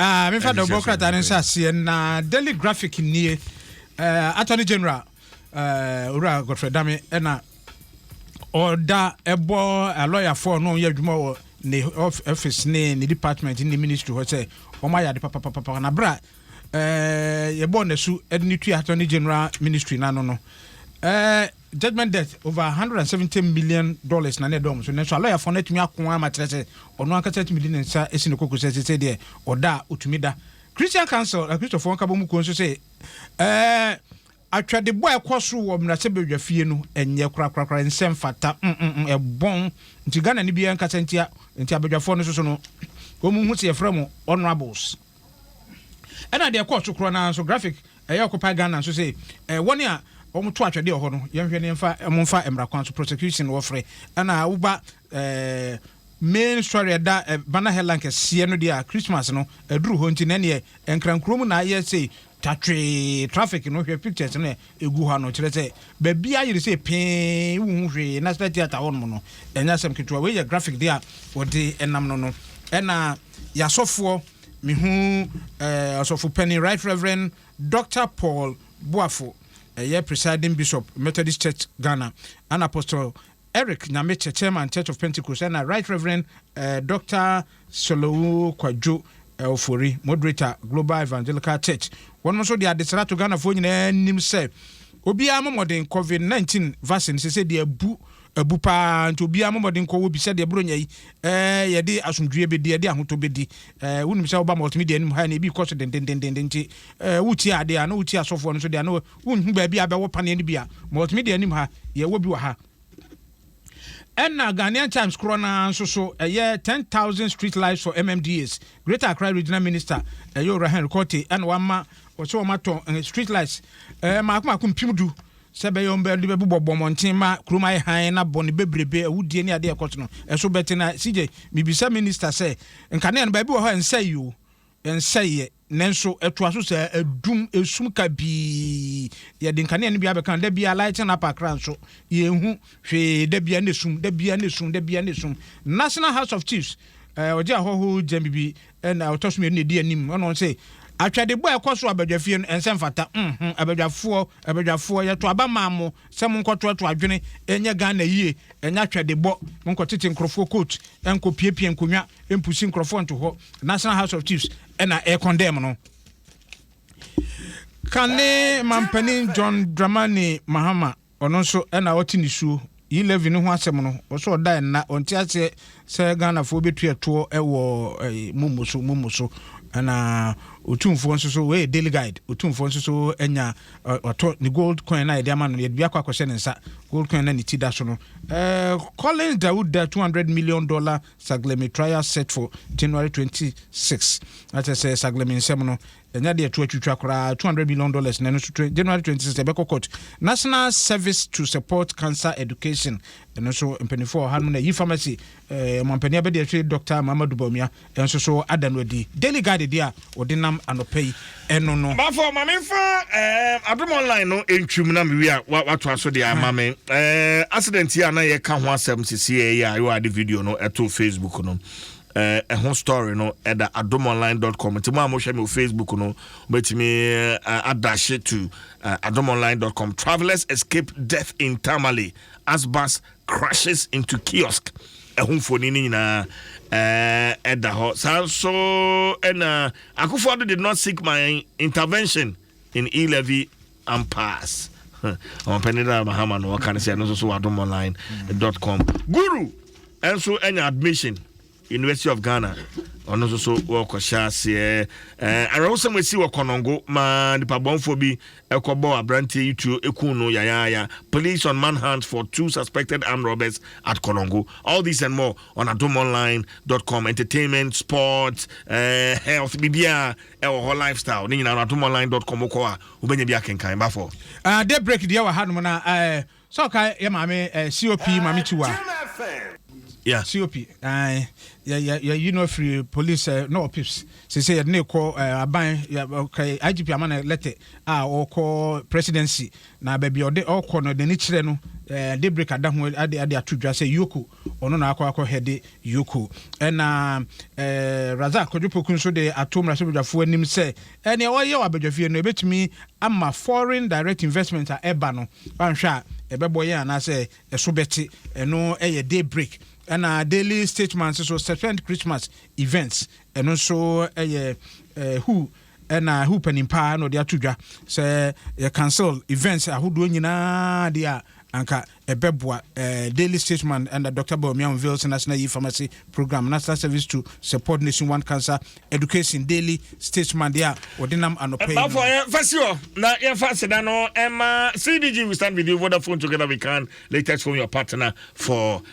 Ah, memfa dɔbɔ krataa no nhyɛ aseɛ na Daily Graphic nie. Attorney General Owura Godfrey Dame ɛna ɔda ɛbɔ alɔyafoɔ no yɛ adwuma wɔ ne office ne ne department ne ministry hɔ sɛ wɔn ayɛ ade papapapa na bra yɛbɔɔ n'asu de ne tua Attorney General ministry n'ano no judgment debt over $170 million na ne ɛdɔm so, nanso alɔyafoɔ no atumi ako ama kyerɛ sɛ ɔno ankasa atumi de ne nsa asi ne koko sɛ sɛ deɛ ɔda a ɔtumi da. Christian Council, Akristofoɔ nkabɔ mu kuo nso sɛ atwɛdebɔ a ɛkɔ so wɔ mmarahyɛbadwa fie no ɛnyɛ korakorakora, nsɛm fata ɛbɔn nti Ghana ne biara nkasa ntia. Nti abadwafoɔ no soso no wɔn mu hu sɛ yɛfrɛ mo honourables. Ɛna deɛ ɛkɔɔ so korɔ naa nso, Graphic ɛyɛ Occupy Ghana nso sɛ wɔne a wɔn to atwɛdeɛ wɔ hɔ no, yɛnhwɛ ne yɛmfa wɔn mfa mmara kwan so prosecution wɔfrɛ. Ɛna woba main story ɛda banner headline kɛseɛ no deɛ a, Christmas no ɛduru hɔ nti na ɛneɛ nkrankuro mu na ayɛ sɛ tatwee traffic no. Hwɛ pictures no egu hɔ ano kyerɛ sɛ baabi ayere sɛ pee wohu hwee. National Theatre hɔ nom no ɛnyɛ asɛm ketewa. Wei yɛ Graphic deɛ a wɔde ɛnam no ɛna yasɔfoɔ mehu ɔsɔfo panyin Right Reverend Dr Paul Boafo, ɛyɛ presiding bishop, Methodist Church Ghana, and Apostle Eric Nyamekyɛ, chairman, Church of Pentecost, ɛna Right Reverend Dr Solowu Kwadwo Ofori, moderator, Global Evangelical Church. Wɔn nso de adesra to Ghanafoɔ nyinaa anim sɛ obiara mmɔden COVID-19 vaccine sɛ deɛ abu abu paa nti obiara mmɔden kɔ wɔ bi sɛdeɛ buronya yi yɛde asomdwie bɛdi, yɛde ahotɔ bɛdi. Wonim sɛ woba multimedia anim ha na ebi kɔ so dendendenden nti wotie adeɛ a na wotie asɔfoɔ no nso deɛ na wonhu baabi a bɛwɔ paneɛ no bi a multimedia anim ha yɛwɔ bi wɔ ha. Ɛna Ghanaian Times korɔ naa nso so ɛyɛ 10,000 street lights for MMDAs. Greater Accra Regional Minister, ɛyɛ Owura Henry Quartey, ɛna wama wɔsɛ wɔn atɔ street lights maako maako 10,000 sɛ bɛyɛ wɔn bɛde bɛbobɔ bɔmmɔnten ma kurom ayɛ hann na bɔne bebrebe, awudie ne adeɛ ɛkɔ so no ɛso bɛte. Na CJ mibisa minister sɛ nkanea no baabi wɔ hɔ ɛnsɛ yi o, ɛnsɛ yɛ, nanso ɛtoa so sɛ ɛdum esum kabii. Yɛde nkanea no bi abɛka da bia Lighting Up Accra nso yɛnhu hwee, da bia ne sum, da bia ne sum, da bia ne sum. National House of Chiefs ɔgye ahɔho gyam bibi ɛna ɔtɔ so mmienu na edi anim, ɛna ɔn sɛ atwadebɔ a ɛkɔ so abadwafie no ɛnsɛ mfata. Abadwafoɔ, abadwafoɔ, yɛto aba maa mo sɛ mo nkɔtoato adwene ɛnyɛ Ghana yie, ɛnyɛ atwadebɔ. Mo nkɔtete nkurɔfoɔ coat, ɛnkɔ piepie nkonnwa, mpusi nkurɔfoɔ nto hɔ. National House of Chiefs ɛna ɛkɔndɛm no. Kane mampanin John Dramani Mahama, ɔno nso ɛna ɔte ne suo yi levy no ho asɛm no, ɔsɛ ɔda ɛnna ɔnte aseɛ sɛ Ghanafoɔ bɛtu ɛtoɔ ɛwɔ momo so momo so. Ɛna Otumfoɔ nso so, wei Daily Guide, Otumfoɔ nso so anya ɔtɔ ne gold coin na yɛde ama no, yɛde bi akɔ akɔhyɛ ne nsa, gold coin na ne ti da so no. Collins Dauda $200 million Saglemi trial set for January 26. Akyɛ sɛ Saglemi nsɛm no ɛnya deɛ ɛto atwitwa koraa, $200 million na ɛno nso January 26 ɛbɛkɔ court. National Service to support cancer education, ɛno nso mpanimfoɔ ɔha no na yi pharmacy ɔmampanin abɛde ahwɛ Dr Mahamudu Bawumia ɛnso so ada no adi. Daily Guide deɛ a wɔde nam anɔpa yi ɛno no. Bafo, ma memfa Adom Online no ntwim na mewie a watoa so deɛ ama me. Accident yi a na yɛka ho asɛm sesie yi a yɛwɔ ade video no ɛto Facebook no, ɛho story no ɛda adomonline.com nti mo a mohwɛ me wɔ Facebook no wobɛtumi adahye to adomonline.com. Travelers escape death in Tamale as bus crashes into kiosk, ɛho mfoni no nyinaa ɛda hɔ. Saa nso ɛna Akufo-Addo did not seek my intervention in e-levy impasse, ɔmpɛne da Mahama no wɔka no sɛ ɛno nso so wɔ adomonline.com. Guru ɛnso anya admission University of Ghana, ɔno nso so wɔkɔhyɛ aseɛ. Awerɛhosɛm asi wɔ Kɔnɔngo ma nipa bɔnfoɔ bi ɛkɔbɔ aberanteɛ yi tuo eku no yayaaya. Police on manhunt for two suspected armed robbers at Kɔnɔngo. All these and more on adomonline.com. Entertainment, sports, health, biribiara ɛwɔ hɔ, lifestyle ne nyinaa no adomonline.com wokɔ a wobɛnya bi akenkan bafo. Day Break deɛ wɔ hanom na sɛ ɔka yɛ maame COP Maame Tiwa. COP. Yɛyi no afiri police na ɔpips sese yɛde ne kɔ aban yɛ IGP ama no letter a ɔkɔ presidency, na baabi a ɔde ɔkɔ no, n'ani kyerɛ no Daybreak ada ho ade ato dwa sɛ EOCO, ɔno na akɔ head EOCO. Ɛna Razak Kwadwo Poku nso de ato mmarahyɛbadwafoɔ anim sɛ ɛnea ɔyɛ wɔ abadwafie no ɛbɛtumi ama foreign direct investment a ɛba no, wanhwɛ a ɛbɛbɔ yɛn anaasɛ ɛso bɛte. Ɛno ɛyɛ Daybreak. Ɛna Daily Statesman nso so, suspend Christmas events. Ɛno nso ɛyɛ WHO, ɛna WHO panin paa na ɔde ato dwa sɛ yɛ cancel events ahodoɔ nyinaa deɛ a anka ɛbɛboa. Daily Statesman. Ɛna Dr Bawumia unveils national e-pharmacy program, national service to support nationwide cancer education. Daily Statesman deɛ a wɔde nam anɔpɛ yi. Bafo, yɛmfa si hɔ na yɛmfa seda no ɛma CDG. We stand with you. Vodafone, together we can. Latest phone, your partner for